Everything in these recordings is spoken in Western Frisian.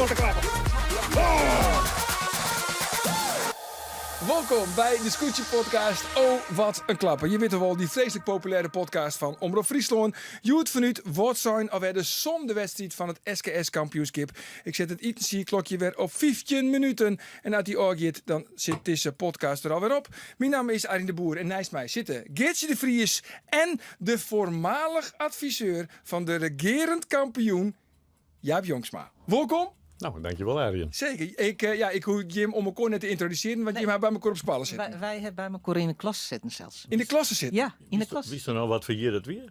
wat in klapper. Oh! Wolkom by de Skûtsje Podcast. Oh, wat in klapper. Je witte wol, dy freeslik populêre podcast fan Omrop Fryslân. Hjoed fanút Wâldsein alwer de sânde wedstriid fan it SKS kampioenskip. Ik set it itensiedklokje wer op 15 minuten. En as dy ôfgiet, dan sit dizze podcast der alwer op. Myn namme is Arjen de Boer en neist my sitte Geartsje de Vries en de foarmalich adviseur fan de regearend kampioen Jaap Jongsma. Wolkom. Nou, dankjewol Arjen. Seker. Ik, ja, ik hoech jim om elkoar net te yntrodusearjen, want jim ha by mekoar op skoalle sitten. Wy, wy ha by mekoar yn de klasse sitten sels. Yn de klasse sitten? Ja, yn de klasse. Witsto noch wat foar jier dat wie?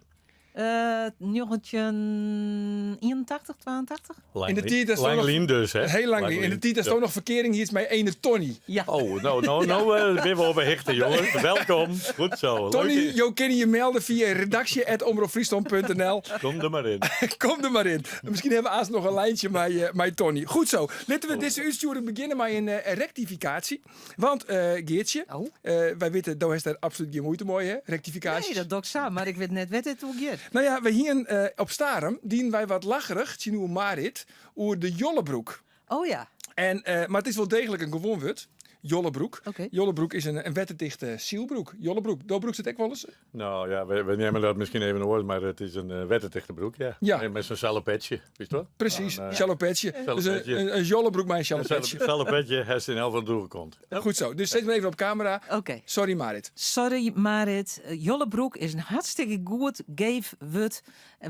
1981, 82? In de tiid dat Lang lyn dus, hè? Heel lang lyn. In de tiid datsto noch ferkearing hiest mei ene Tony. Ja. Oh, no, no, no eh, binne we op 'e hichte, jongens. Welkom. Goed zo. Tony, Leuk. jo kinne je melde fia redaksje@omropfryslan.nl. Kom der mar yn. Kom der mar yn. Miskien hawwe we aanst noch in lijntsje mei, eh, mei Tony. Goed zo. Litte we dizze útstjoering begjinne mei in eh, rektifikaasje. Want eh Geartsje, Oh. eh, wy witte, do hast dêr absolút gjin muoite mei, hè? Rektifikaasjes. Nee, dat doch ik sa, mar ik wit net wêr't dit oer giet. Nou ja, we hienen eh, op Starum dienen wy wat lacherich tsjinoer Marit oer de Jollebroek. Oh ja. En, eh, mar it is wol deeglik in gewoan wurd. Jollebroek. Oké. Jollebroek is in wettertichte sylbroek. Jollebroek, do brûkst it ek wolris? Nou ja, we neame dat miskien even oars, mar it is in eh, wettertichte broek, ja. Ja. Met zo'n salopetje, witst wol? Presys, Ja, salopetje. Dus in, Salopetje. in jollebroek mei in Een salopetje. salopetje heeft in elk geval komt. Goed zo, dus zet hem even op camera. Oké. Sorry Marit. Sorry Marit, Jollebroek is in hartstikke goed geef wurd.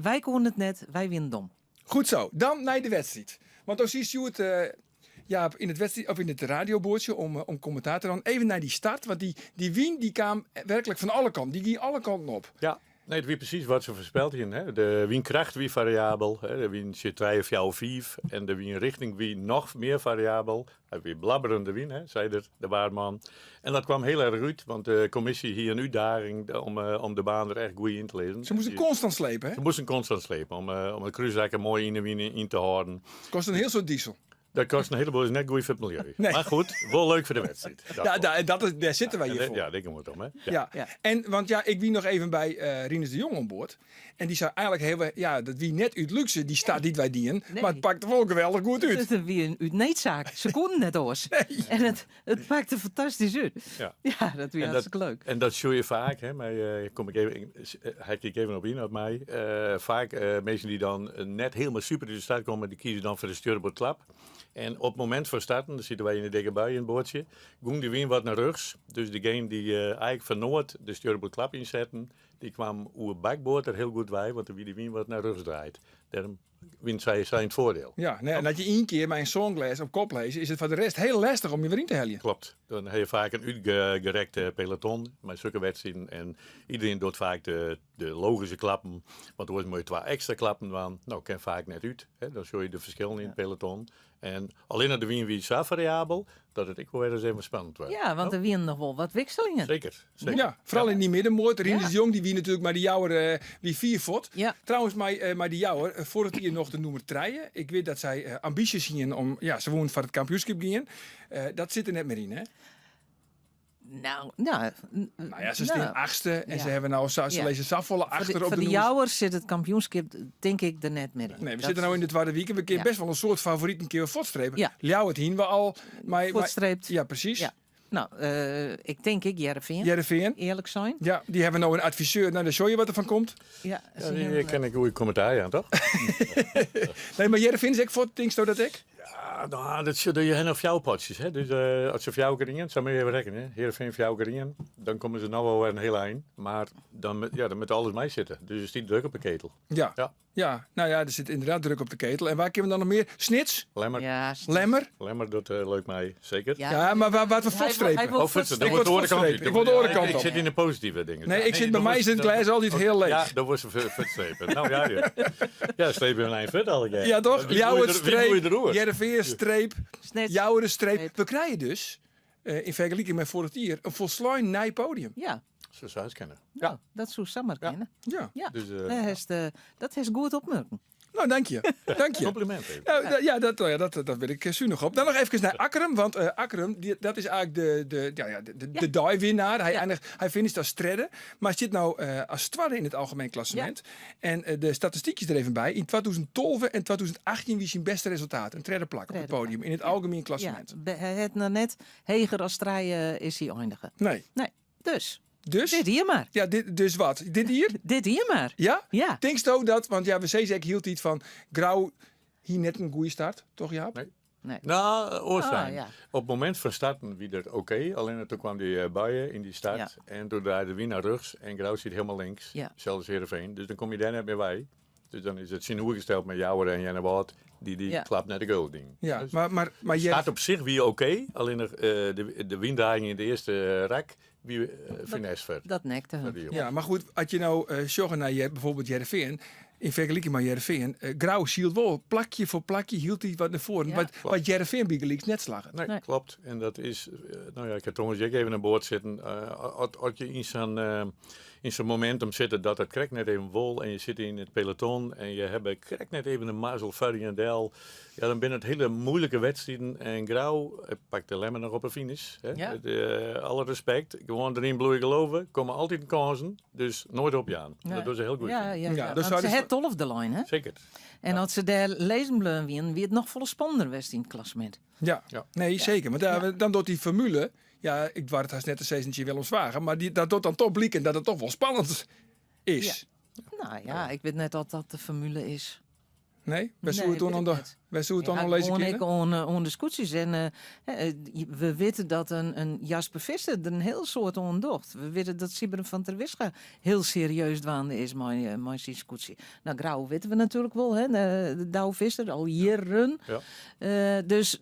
Wy koenen it net, wy wienen dom. Goed zo, dan nei de wedstriid. Want do siest hjoed, eh, Jaap, yn it wedstriid, of yn it radioboadsje om, eh, om kommentaar te dwaan. Even nei dy start, want dy, dy wyn dy kaam werklik fan alle kanten. Dy gie alle kanten op. Ja, nee, it wie presys wat se foarspeld hienen. Hè. De wynkracht wie fariabel, hè. De wyn sit 3, 4, 5 en de wynrichting wie noch mear fariabel. Hy wie blabberende wyn, hè, sei der, de waarman. En dat kwam hiel erch út, want de kommisje hie in útdaging om, eh, om de baan der echt goed yn te lizzen. Se moasten konstant slepe, hè? Se moasten konstant slepe om, eh, om it krúsrak moai yn de wyn yn te hâlden. Kost in hiel soad diesel. Dat kost in heleboel, is net goed foar it miljeu. Nee. Mar goed, wol leuk foar de wedstriid. Dat Ja, wol. da, dat is, dêr sitte wy En hjir dêr- foar. Ja, dêr giet it om, hè? Ja. Ja. En, want ja, ik wie noch even by eh Rinus de Jong oan board. En dy sei eigenlik hiel, ja, dat wie net út lúkse, dy start dy't wy dienen. Nee. Mar it pakte wol geweldich goed út. It wie in út needsaak. Se koenen net oars. En it, it pakte fantastysk út. Ja. Ja, dat wie En dat- hartstikke leuk. En dat sjoch je faak, hè, mar eh, kom ik even, eh, hak ik even op yn op my. Eh, faak eh, minsken dy't dan net hielendal super út de start komme, dy kieze dan foar de stuurboardklap. En op it momint fan starten, dan sitte wy yn de dikke bui yn it boatsje, gong de wyn wat nei rjochts. Dus degene dy't eh, eigenlik fan noard de stuurboardklap ynsetten, dy kwam oer bakboard der hiel goed wei, want der wie de wyn wat nei rjochts draaid. Dêrom wiene sy sy yn it foardiel. Ja, nee, en as je ien kear mei in sânglês op kop lizze, is it foar de rest hiel lestich om je wer yn te heljen. Klopt. Dan ha je faak in útgerekte peloton mei sokke wedstriden en iderien docht faak de, de logyske klappen, want oars moatte je twa ekstra klappen dwaan. No, kin faak net út. Hè? Dan sjoch je de ferskillen yn it peloton. En allinne de wyn wie sa fariabel dat it ek wol wer ris even spannend waard. Ja, want der wienen noch wol wat wikselingen. Seker, seker. Ja, foaral yn dy middenmoat. Rinus Ja. de Jong dy wie natuerlik mei de Jouwer eh, wie fier fuort. Ja. Trouwens, mei, eh, mei de Jouwer, eh, foarich jier noch de nûmer trije. Ik wit dat sy eh, ambysjes hienen om, ja, se woenen foar it kampioenskip gean. Eh, dat sit der net mear yn, hè? Nou, nou, Nou ja, se stean achtste en se Ja. hawwe no sa, se Ja. lizze safolle Foar achter de, op foar de de nûmers. Jouwer sit it kampioenskip tink ik der net mear yn. Nee, we Dat sitte no yn de twadde wike. We kinne Ja. best wol in soad favoriten kinne we fuortstrepe. Ja. Ljouwert hienen we al. Mei, mei, Fuortstreept. ja, presys. Ja. Nou, eh, ik tink ek Hearrenfean. Hearrenfean. Earlik sein. Ja, dy hawwe no in adviseur. Nou, dêr sjogge je wat der fan komt. Ja, Ja, se dy hienen, kin ik goede kommentaar jaan, toch? Nee, mar Hearrenfean is ek fuort, tinksto dat ek? Ja, nou, dat sjoch je ha noch fjouwer potsjes. Hè? Dus eh, as se fjouwer kear ien, sa moatte je even rekkenje. Hearrenfean fjouwer kear ien, dan komme se noch wol wer in hiel ein. Mar dan, ja, dan moat alles meisitte. Dus der stiet druk op de ketel. Ja. Ja. Ja, nou ja, der sit ynderdaad druk op de ketel. En wêr kinne we dan noch mear? Snits? Lemmer. Ja, Snits. Lemmer? Lemmer, dat eh, lukt my seker. Ja. Ja, mar wa- wat we Hy wol- fuortstrepe. hy wol Oh, fuortstrepe. Dan Ik wordt wol de oare kant fuortstrepe. uit. Ik wol de oare kant Ik op. sit yn de positive dingen. Nee, ik sit, by dan my wordt- is it glês altyd hiel leech. Ja, dan wordt ze fuortstrepen. Nou ja, ja. Ja, streep je een eind fuort allegear. Ja, toch? Wie Ljouwert doe je er- wie doe je streep, eroer? Hearrenfean streep, Snits. Jouwer streep. Streep. We krije dus, eh, yn fergeliking mei foarich jier, in folslein nij podium. Ja, Zo zou het kennen. nou, dat soe samar kinne. Ja. Ja, Dus, eh, dat hast, eh, dat hast goed opmurken. Nou, dank je. Dank je. Compliment even. Nou, ja, dat, nou ja, dat wil ik zuinig op. Dan nog even naar Akkrum, want Akkrum, die, dat is eigenlijk de, de, ja, ja, de, de, de deiwinnaar. Hij, eindigt, hij finisht als tredde, maar zit nou als tweede in het algemeen klassement. En de statistiekjes er even bij. In 2012 en 2018 wie zijn beste resultaat. Een tredde plak op het podium in het algemeen klassement. Ja, hij het nou net heger als trije is hij eindigen. Nee. Nee, dus. Dus? Dit hier maar. Ja, dit, dus wat? Dit hier? Dit hier maar. Ja? Ja. Denkst u dat, want ja, we zeiden hield iets van Grauw hier net een goede start, toch Jaap? Nee. Nee. Nou, oorzaak. Ah, ja. Op het moment van starten wie dat oké. Alleen toen kwam die buien in die start. Ja. En toen draaide wie naar rechts en Grauw zit helemaal links. Ja. Zelfs Heerenveen. Dus dan kom je daar net meer bij. Dus dan is het zin gesteld met jou en Janne Wout. Die die Ja. klapt naar de goal ding. Ja, Dus maar, maar jij... staat op zich wie oké. Alleen nog, de winddraaiing in de eerste rak. Wie finesse ver. Dat nekte hem. Voor die jongen. Ja, maar goed, had je nou uh, naar je, bijvoorbeeld Jereveen, in vergelijking met Jereveen, Grauw hield wel plakje voor plakje hield hij wat naar voren. Ja. Wat, wat Jereveen bij net slagen. Nee, Nee. klopt. En dat is, nou ja, ik heb Thomas Jack even aan boord zitten. Als je in zo'n in zo'n momentum zit dat het krek net even wol en je zit in het peloton en je hebt krek net even een mazel en del. Ja, dan binnen het hele moeilijke wedstrijden en Grauw pakt de lemmen nog op een finish. Hè? Ja. Het, alle respect. Gewoon erin bloeien geloven. Komen altijd kansen. Dus nooit op je aan. Nee. Dat doen ze heel goed. Ja, ja, Ja, ja. dus Want ze zouden ze- het tolf de lijn, hè? Zeker. En als ze daar lezen bleven wien, wie het nog volle spannender was in het klassement. Ja. Ja. nee, zeker. Want daar, dan doet die formule, ja, ik waar het haast net de seizoentje wel omzwagen, maar die, dat doet dan toch blikken dat het toch wel spannend is. Nou ja, ik weet net dat dat de formule is. Nee? Wij Nee, zoeken het weet dan ik de, net. wij zoeken het dan Ja, al lezen gewoon ik kennen. on, on de scootjes. En we weten dat een Jasper Visser er een heel soort on docht. We weten dat Siberen van Terwisga heel serieus dwaande is met mijn zijn scootje. Nou, Grauw weten we natuurlijk wel, hè? De Douwe Visser, al jaren. Ja. Dus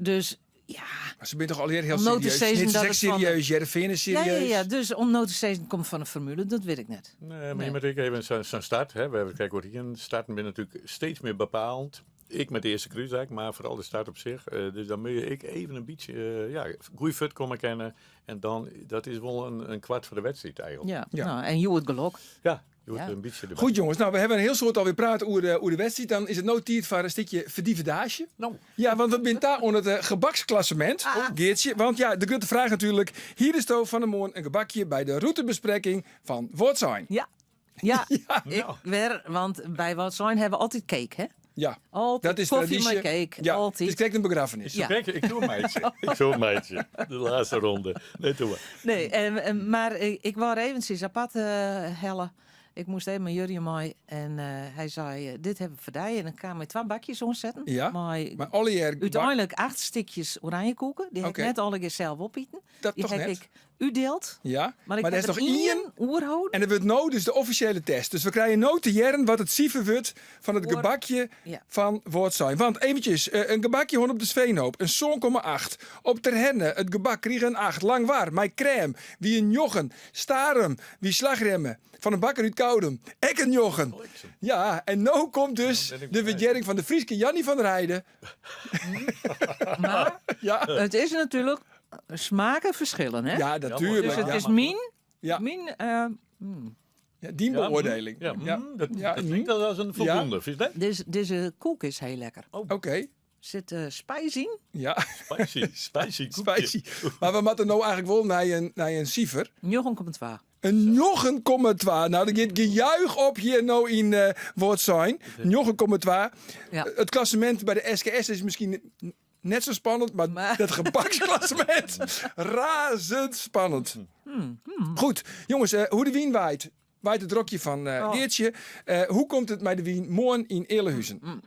ja. Maar ze bent toch alweer heel Om nou te serieus. zeggen Niet dat zo het van de- serieus, Jereveen is Ja, serieus. ja, ja, dus om nou te zeggen komt van een formule, dat weet ik net. Nee, maar Nee. je moet ook even zo'n start. Hè. We hebben kijk, wat hier een starten ben natuurlijk steeds meer bepaald. Ik met de eerste kruisdijk, maar vooral de start op zich. Dus dan moet je ik even een beetje ja, goede fut komen kennen. En dan, dat is wel een kwart voor de wedstrijd eigenlijk. Ja, Ja. Nou, en je het gelok. Ja, je hoort Ja. een beetje erbij. Goed jongens, nou we hebben een heel soort alweer praten over de wedstrijd. Dan is het nou tijd voor een stukje verdievedage. Nou, Ja, want we zijn daar onder het gebaksklassement, Geertje. Want ja, de grote vraag natuurlijk. Hier is het van de morgen een gebakje bij de routebespreking van Word zijn. Ja. Ja, ik Nou. weer, want bij wat zijn hebben we altijd cake, hè? Ja, Altijd dat is koffie traditie. met cake, Ja, altijd. Het krijgt een begrafenis. Ja. kijk, ik doe een meidje. ik doe een meidje. De laatste ronde. Nee, doe maar. Nee, maar ik wou eventjes apart hellen. Ik moest even met Jurjen mee en hij zei, dit hebben we voor die. En dan kwamen we twee bakjes omzetten. Ja, Maar Maar alle uiteindelijk 8 stukjes oranjekoeken. Die heb Oké. ik net alle keer zelf opeten. Dat Die toch heb net? ik udeeld. Ja, Maar ik maar er heb is er nog één. één oerhouden. En er wordt nou dus de officiële test. Dus we krijgen nou te jaren wat het cijfer wordt van het Oor- gebakje Ja. van Woord zijn. Want eventjes, een gebakje hond op de Sveenhoop, een 0,8. Op Terhenne, het gebak kreeg een 8. Lang waar, mijn crème, wie een jochen, Starum, wie slagremmen, van een bakker uit Koudem, ek een jochen. Ja, en nou komt dus Dan ben ik de blij. waardering van de Frieske Jannie van der Heijden. Maar Ja, het is natuurlijk smaken verschillen, hè? ja natuurlijk. Dus het ja. is mijn, Ja. mijn Ja, die beoordeling. Ja, Ja. mm, dat, Ja, dat mm. klinkt al als een voldoende. Vind je dat? deze koek is heel lekker. Oké, Zit spijs in. ja, Spicy, spicy koekje. spicy. Maar we moeten nou eigenlijk wel naar een cijfer. 9,2. Een 9,2. Nou, er gaat gejuich op hier nou in woord zijn. 9,2. Ja. Het klassement bij de SKS is misschien net zo spannend, maar, Maar- dat gebaksklassement razend spannend. Hmm, Goed, jongens, hoe de wien waait. Waait het rokje van Oh. Geertje. Hoe komt het met de wien morgen in Eerlehuizen? Mm.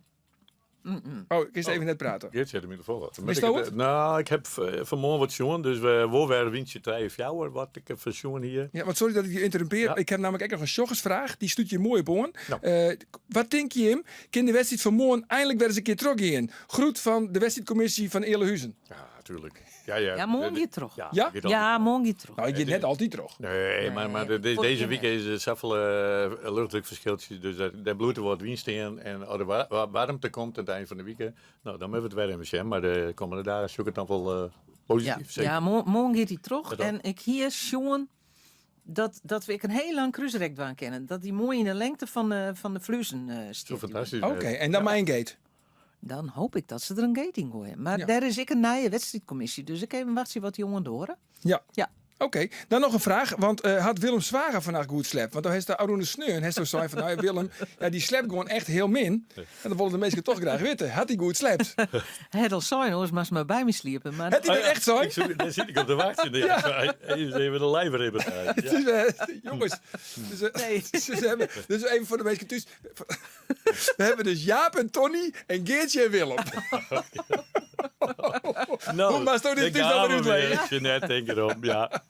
Oh, ik eens even net praten. Geert zit hem in de volle. Wist dat het? Nou, ik heb vanmorgen wat jongen, dus we worden windje 3 of jouwer, wat ik heb van hier. Ja, want sorry dat ik je interrumpeer. Ja. Ik heb namelijk ook nog een sjoggersvraag. Die stuurt je mooi op hoorn. Nou. Wat denk je hem? Kan de wedstrijd van morgen eindelijk weer eens een keer terug in? Groet van de wedstrijdcommissie van Eerlehuizen. Ja, natuurlijk. Ja, ja. Ja, morgen weer terug. Ja, Ja? gaat altijd. Ja, morgen weer terug. Nou, ik je net altijd terug. Nee, maar, maar de- de- Voor deze de week is er zoveel luchtdrukverschiltjes. Dus daar, daar bloedt er wat winst in. En als er warmte komt aan het eind van de week, nou, dan hebben we het weer in de Maar de komende dagen zoek het dan wel positief. Ja, zeker. ja morgen gaat hij terug. Dat ook. En ik hier, jongen, Dat, dat we ek in hiel lang krúsrek dwaan kinne. Dat dy moai yn de lengte fan de, fan de fluezen Zo stiet. fantastysk. Oké, en dan mei in gate. Dan hoop ik dat se der in gate yn goaie. Mar Ja. dêr is ek in nije wedstriidkommisje, dus ik even wachtsje wat dy jongen doare. Ja. Ja. Oké, dan noch in fraach. Want hat Willem Zwaga fannacht goed slept? Want dan hast de ôfrûne sneon hast sein fan nou Willem, ja, dy slept gewoan echt hiel min. En dan wolle de minsken toch graach witte. Hat hy goed slept? Hy hat al sein, oars moatst mar by my sliepe. Mar Hat hy dat echt sein? Ik zoek, dêr sit ik op te wachtsjen. Ja. Hij is even de live reportage. Het is, jongens, dus, Nee. dus, we hebben, dus even foar de minsken thús. We hebben dus Jaap en Tony en Geertje en Willem. Nou, Hoe moatst do dit daar thús dan gaan wer we weer. útlizze? Jeanette, denk erom, ja.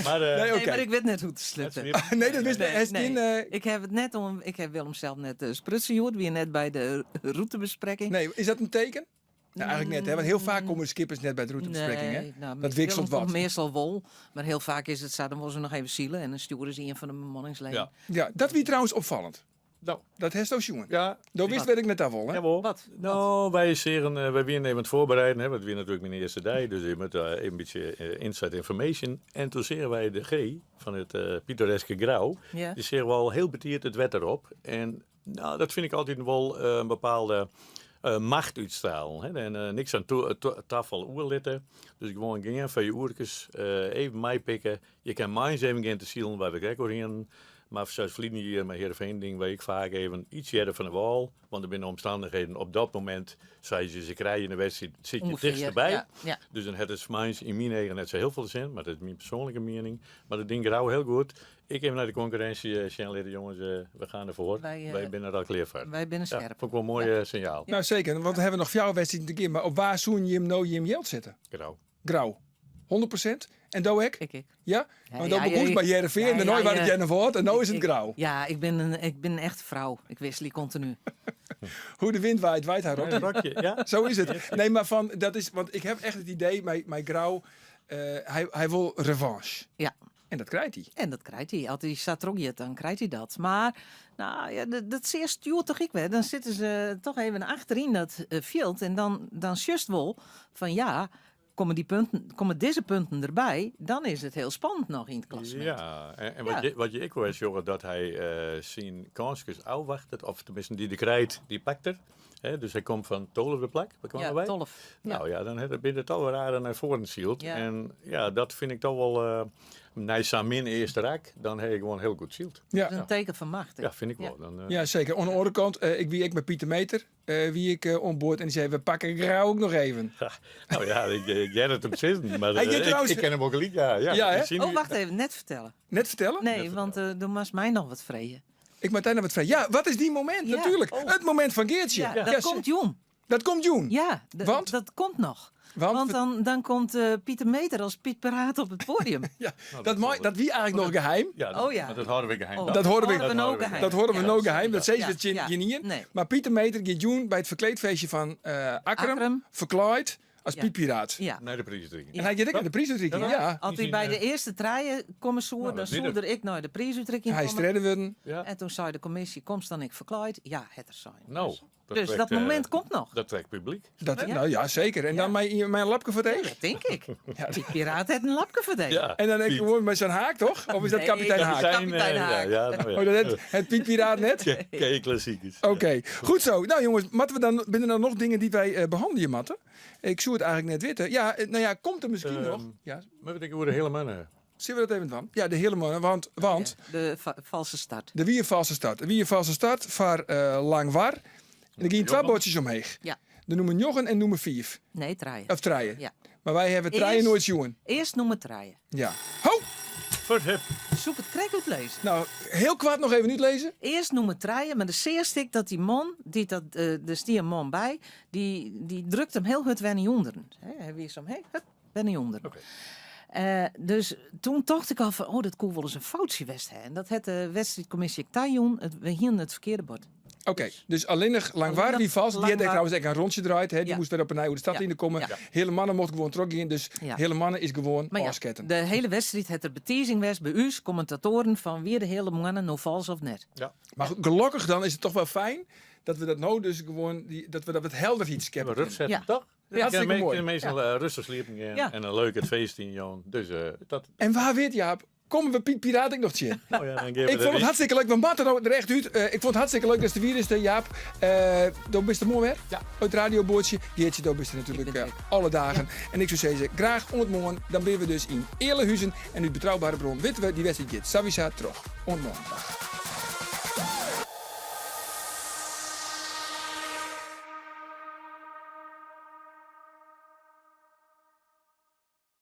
Maar, Nee, Nee, oké. mar ik wit net hoe't it slept. Nee, dat wist Nee, hij nee. geen, Ik heb het net om, ik heb Willem zelf net sprutsen, joh. We net by de routebesprekking. Nee, is dat in teken? Nou, eigenlijk net, hè? Want hiel faak komme de skippers net by de routebesprekking, hè? Nee, nou, Dat wikselt Willem komt wat. Meastal wol, mar hiel faak is it sa, dan wolle se noch even sile en dan stjoere se ien fan de bemanningsleden. Ja. Ja, dat wie trouwens opfallend. Nou, Dat hast do sjoen. ja. Do wist wêr't ik nei ta wol, hè? Jawel. Wat? Nou, wij zeggen, wij wienen even aan it foarbereiden, hè, want it wie natuerlik myn earste dei, dus je moat even in bytsje inside information. En doe seagen wy de G fan it pittoreske Grou, Ja. dy seagen we al hiel betiid it wetter op. En nou, dat fyn ik altyd wol in bepaalde macht útstralen. Hè. En niks oan tafel oerlitte. Dus gewoan gean foar je oerkes, even meipikke. Je kin meins even gean te silen waar we krekt oer hienen. Mar sa as ferline jier mei Heerenveen ding wie ik faak even iets earder fan de wâl. Want der binne omstannichheden op dat momint, sei se, se krije yn de wedstriid, sit je Ûngefear, tichtsteby. ja, ja. Dus dan hat it meins yn myn eagen net sa hiel folle sin, mar dat is myn persoanlike miening. Mar dat die Grou hiel goed. Ik even nei de konkurrinsje sjen litte, jonges, we gean derfoar. Wy, Wy binne der al klear foar. Wy binne Ja, skerp. fûn ik wol in moai sinjaal. Nou seker, want we hawwe noch fjouwer wedstriden te gean. Mar op wa soenen jim no jim jild sette? Grou. Grou. 100%? En do ek? Ik ek. Ja? Ja, Want do ja, begûnst ja, by Hearrenfean, ja, dêrnei ja, waard it ja. Earnewâld en no is it Ik- Grou. Ja, ik bin echt frou. Ik wikselje kontinu. Hoe de wind waait, waait har rokje. Ja, rokje, ja. Sa is it. Nee, mar fan, dat is, want ik ha echt it idee, mei Grou, hy, hy wol revanche. Ja. En dat krijt hy. En dat krijt hy. As hy sa trochgiet, dan krijt hy dat. Mar, nou ja, dat seachst hjoed toch ek wer. Dan sitte se toch even achteryn dat fjild. En dan sjochst wol fan ja, komme dy punten, komme dizze punten derby, dan is it hiel spannend noch yn it klassemint. Ja, en wat Ja. je, wat je ek wol sjogge, dat hy syn kânskes ôfwachtet, of teminsten dy't er krijt, dy pakt er. Hè, dus hy komt fan tolfde plak, wêr kamen Ja, wy? 12. Ja. Nou ja, dan hat er binne it al wer aardich nei foaren syld. Ja. En ja, dat fyn ik toch wol, nei sa'n min earste rak, dan ha ik gewoan hiel goed syld. Ja. Dat is in teken fan macht. Ja, fyn ik Ja. wol. Dan, Ja, seker. Oan de oare kant, ik wie ek mei Pieter Meter, wie ik oan board en dy sei, we pakke Grou ek noch even. Nou ja, ik hear it him sizzen, mar Hy giet trouwens ik ken him wol gelyk, ja. Ja, Ja, hè? ik zie Oh, nu- wacht even, net fertelle. Net fertelle? Nee, want do moatst my noch wat freegje. Ik moat dy noch wat freegje. Ja, wat is dyn momint? Ja. Natuerlik. Oh. It momint fan Geertsje. Ja, Ja, dat komt jûn. Dat komt jûn. Ja, Want? dat komt noch. Want Want dan komt Pieter Meter as Piet Paraat op it poadium. Ja, Nou, dat dat moai, zal dat wie eigentlik noch geheim. Ja, dat, Oh ja. maar dat hâlde we geheim. Oh, Dat horen we- dat hâlde we no geheim. Dat hoare we Ja. no geheim, dat sizze Ja, we tsjin ja. gjinien. Nee. Mar Pieter Meter giet jûn by it ferkleedfeestje fan Akkrum, Akkrum. ferklaaid as Ja. Piet Piraat. Ja. Nei de priisútrikking. En hy giet ek nei de priisútrikking, ja. As hy by de earste trije komme soe, Nou, dan dat wie soe er. er ek nei de priisútrikking Hy is komme. tredde wurden. Ja. En doe sei de kommisje, komst dan ek ferklaaid? Ja, hat er sein. Nou, Dus dat dus trekt, dat momint komt noch. Dat trekt publyk. Dat, Ja. Nou ja, seker. En dan Ja. mei in lapke foar it each. Dat tink ik. Piet Piraat hat in lapke foar it each. Ja. En dan ek Piet. gewoan mei sa'n haak, toch? Of is dat Nee, kapitein Haak? Kapitein eh, Haak. Ja, ja, nou ja. Oh, dat het, het Piet Piraat net? Ken je klassiekers. Oké, goed zo. Nou jongens, moatte we dan, binne der noch dingen dy't wy behannelje moatte? Ik soe it eigentlik net witte. Ja, nou ja, komt der miskien noch? Ja. Mar wat ik oer de hele mannen. Sille we dat even dwaan? Ja, de hele mannen, want Ja, de false start. Der wie in false start. Der wie in false start foar Langwar. En der giene twa buordsjes omheech. Ja. De nûmer njoggen en nûmer fiif. Nee, trije. Of trije. Ja. Mar wy hawwe trije Earst noait sjoen. Earst nûmer trije. Ja. Ho! Verhip. Soe ik it krekt útlizze? Nou, hiel koart noch even útlizze. Earst nûmer trije, mar dan seachst ik dat dy man, dy't dat, der stie in man by, dy drukt him hiel hurd wer nei ûnderen. Hè, hy wie omheech, hup, wer nei ûnderen. Oké. Dus doe tocht ik al fan, oh, dat koe wolris in foutsje west ha. En dat hat de wedstriidkommisje ek tajûn, we hienen it ferkearde bord. Oké, dus allinnich Langwar Allinnich wie falsk. Dy hat ek Langwar. trouwens ek in rûntsje draaid. Hè. Dy Ja. moast wer op 'e nij oer de startline komme. Ja. Hele mannen mocht gewoan trochgean. Dus Ja. hele mannen is gewoan Mar ja, ôfsketten. de hiele wedstriid hat der betizing west by ús, kommentatoaren, fan wie de hele moanne no falsk of net. Ja. Mar goed, gelokkich dan is it toch wol fijn dat we dat no dus gewoan, dy, dat we dat wat helderheid skeppe Rust kinne. setten, Ja. toch? Ja, hartstikke Ja, moai. kinne minsken, rêstich sliepen gean Ja. en in leuk it feest yn, Johan. Dus, dat En wa wit, Jaap, Komme we Piet Piraat ek noch tsjin. Oh ja, dan gean we Ik fûn it hartstikke leuk. We moatte no der echt út. Ik fûn it hartstikke leuk datst der wiest, Jaap. Do bist der moarn wer. Ja. It radioboatsje. Geartsje, do bist der natuerlik alle dagen. En ik soe sizze, graach oant moarn. Dan binne we dus yn Ealahuzen. En út betrouwbere bron witte we, dy wedstriid giet sawiesa troch. Oant moarn. Dag.